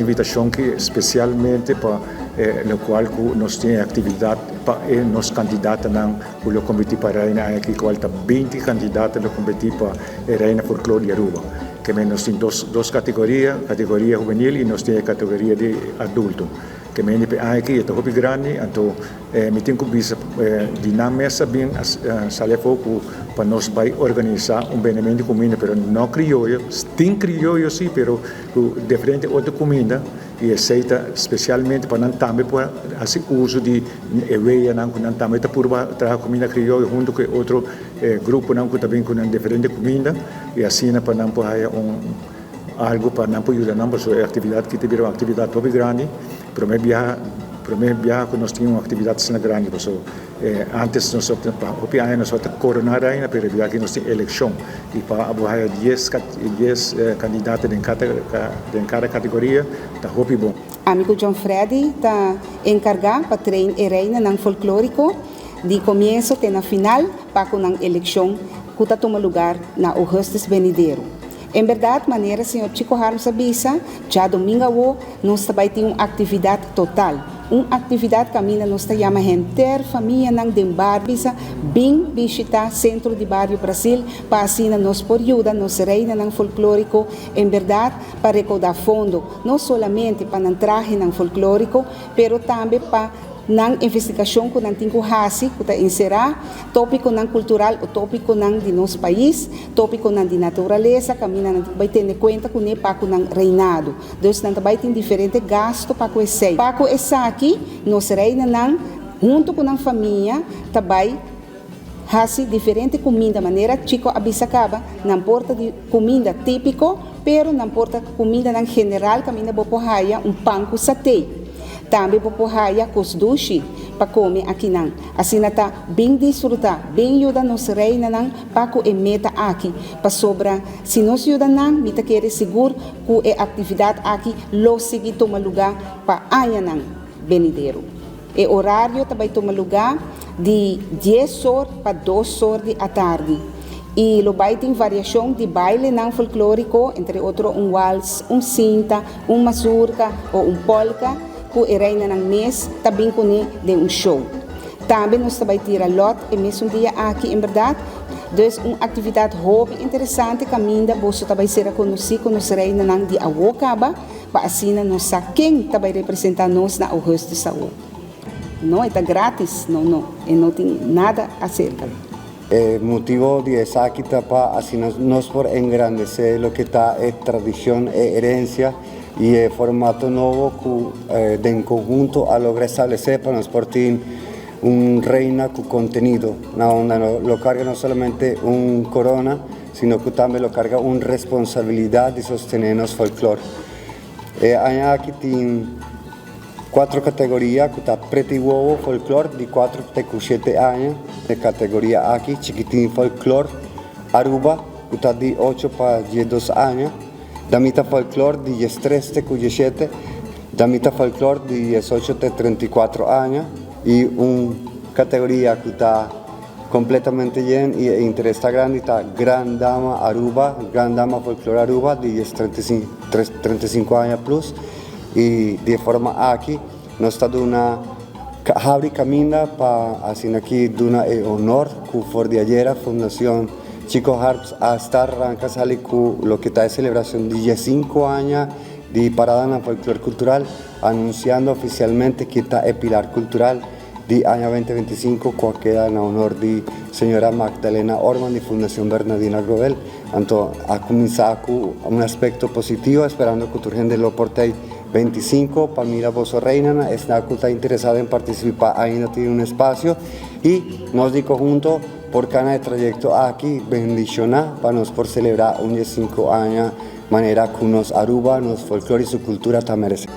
invitashon ki spesialmente pa lokual ku nos tin e aktividat pa e nos kandidatonan ku lo kompetí pa Reina aña aki kual ta 20 kandidato lo kompetí pa e Reina Folklor di Aruba. Ke men nos tin dos kategoria, kategoria hubenil i nos tin e kategoria di adulto. Ke men di pa e aña aki e ta hopi grandi anto mi tin ku bisa di nan mes a bin sali afó ku pa nos bai organisá un bendemento di kuminda pero no krioyo, tin krioyo si pero ku diferente otro kuminda i esei ta spesialmente pa nan tambe por hasi uso di e weyanan ku nan tambe ta purba traha kuminda krioyo huntu ku e otro gruponan ku ta bin ku nan diferente kuminda i asina pa nan por haya un algu pa nan por yuda nan pasobra e aktividat aki ta bira un aktividat hopi grandi. Prome biaha prome biaha ku nos tin un aktividat asina grandi paso antes nos pa hopi aña nos tabata korona reina pero e biaha aki nos tin elekshon i pa abo haya dies dies kandidato den kada den kada kategoria ta hopi bon. Ami ku John Freddy ta enkargá pa train e reinanan folklóriko di komienso te na final pa ku nan elekshon ku ta tuma lugar na ougùstus benidero. En berdad, manera señor Chico Harms a bisa, djadomingo awo nos ta bai tin un actividad total. Un actividad caminda nos ta yama henter famianan den bario bisa bin bishita Centro di Bario Brasil pa asina nos por yuda nos reinanan folklorico en berdad pa recauda fondo, no solamente pa nan trahenan folklorico, pero tambe pa nan investigashon ku nan tin ku hasi ku ta enserá tópikonan kultural o tópikonan di nos pais, tópikonan di naturalesa kaminda nan tin ku bai tene kuenta kuné pa ku nan reinado. Dus nan ta bai tin diferente gasto pa ku esei. Pa ku esaki nos reinanan huntu ku nan famia ta bai hasi diferente kuminda manera Chico a bisa kaba, nan por ta di kuminda típiko pero nan por ta kumindanan general kaminda bo por haya un pan ku satei. Tambe bo por haya kos dushi pa kome akinan. Asina ta bin disfrutá, bin yuda nos reinanan pa ku e meta aki. Pasobra si nos yuda nan, mi ta kere sigur ku e aktividat aki lo sigui tuma lugá pa añanan benidero. E orario ta bai tuma lugá di dies or pa dos or di atardi i lo bai tin variashon di bailenan folklóriko, entre otro un wals, un sinta, un mazurka o un polka ku e reinanan mes ta bin kuné den un show. Tambe nos ta bai tira lòt e mesun dia aki en bèrdat. Dus un aktividat hopi interesante kaminda boso ta bai sera konosí ku nos reinanan di awo kaba pa asina nos sa ken ta bai representá nos na ougùstùs awo. No, e ta grátis. No, no, e no tin nada aserka. E motibo di esaki ta pa asina nos por engrandece loke ta e tradicion, e herencia y e formato nobo cu den conhunto a logra establece pa nos por tin un reina cu contenido na unda lo carga no solamente un corona sino cu tambe lo carga un responsabilidad di sostene nos folklor. E aña aki tin Cuatro categoria cu ta Preti Wowo Folklor di cuatro te cu shete aña, e categoria aki Chikitin Folklor Aruba cu ta di ocho pa diesdos aña, Damita Folklor di diestres te cu dieshete, Damita Folklor di diesocho te 34 aña y un categoria cu ta completamente yen y e interes ta grandi ta Gran Dama Aruba, Gran Dama Folklor Aruba di dies 35 aña plus. I di e forma aki nos ta duna habri kaminda pa asina ki duna e honor ku for di ayera Fundacion Chico Harps a sta ranka sali ku loke ta e selebracion di diesinco aña di Paradanan Folklor Cultural anunciando oficialmente ki ta e pilar cultural di aña 2025 ku a keda na honor di señora Magdalena Orman di Fundacion Bernadina Grobel. Anto a kuminsá ku un aspekto positivo esperando ku tur hende lo por ta ei 25 pa mira boso reinanan. Esnan ku ta interesá den partisipá ainda tin un espasio i nos di konhunto por kana e trayekto aki bendishoná pa nos por selebrá un di e sinku aña manera ku nos Aruba, nos folklor i su kultura ta meresé.